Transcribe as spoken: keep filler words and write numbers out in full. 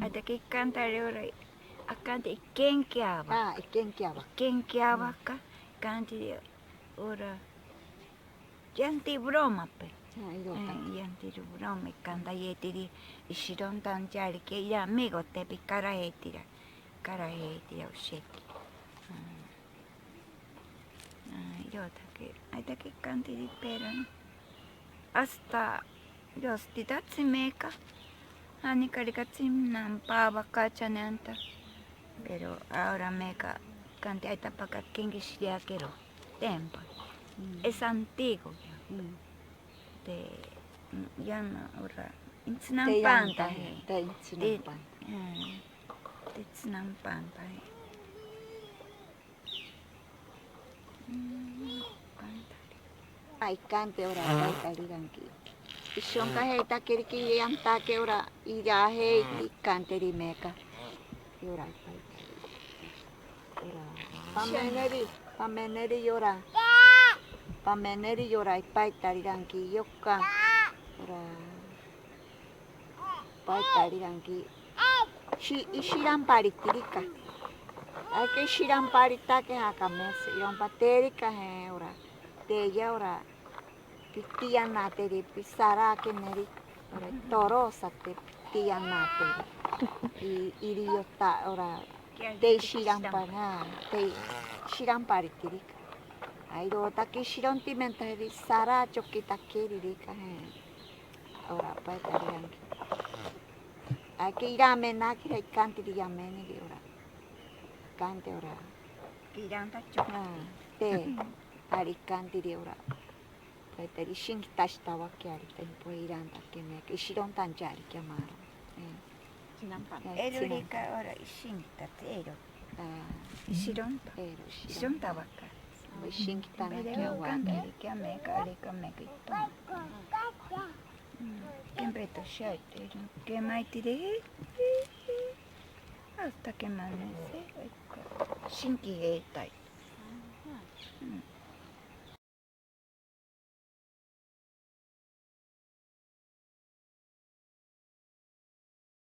Atake ikantari ora, akante ikenkiawaka. Ah, ikenkiawaka. Ikenkiawaka, mm, kantiri ora. Yanti bromape. Ah, irotaki. Eh, yanti broma, ikantayetiri, ishirontantyari ke, ira amigo te pikarajeitira. Karajeitira osheki. Mm. Ah, irotake, aitake kantiri peran. Hasta, Dios, titatsi meka. Ani karika tsinampa waka chane anta. Pero ahora meka kanti aitapaka kenkishiriakero. Tempa. Mm. Es antiguo ya. Mm. Te, mm, ya no, ora, te yanta, intsinampanta, eh, eh. Te intsinampanta. Te, eh, te intsinampanta, eh. Mm, kantari. Aikante ora paitariranki. Ishonkajeitakeriki yantake ora irajeiti kanteri meka. Yora ipaitari. Ora. Pameneri, pameneri yora. Pameneri yora ipaitariranki yoka. Ora. Paitariranki. Shi-, ishiramparitirika. Ake ishiramparitake jakamese. Irompaterika je ora. Teya ora. Pitianateri, pisarakeneri. Ora, torosate pitianateri. I-, iriota ora. Te ishirampana. Te ishiramparitirika. Airotaki ishirontimentajeri sara chokitakeririka je. Ora, paitariranki. Ake iramenakera ikantiri yameniri ora. Kante ora. Iranta cho. Ah, te. Ari kantiri ora. Paitari ishinkitashitawake ari tempo irantake meka. Ishirontantyari kiamaro. Eh. Tsinampa. Eh, erorika tsinampa. Ora ishinkitatsi ero. Ah. Ishironta. Ero ishironta. Ishirontawaka. Ishinkitana. Pero kiawa. Kantiri kiameka, ari kameka itona. Mm, kempeto shaite, kemaitire, hasta que amanece, shinkijeitai. Mm.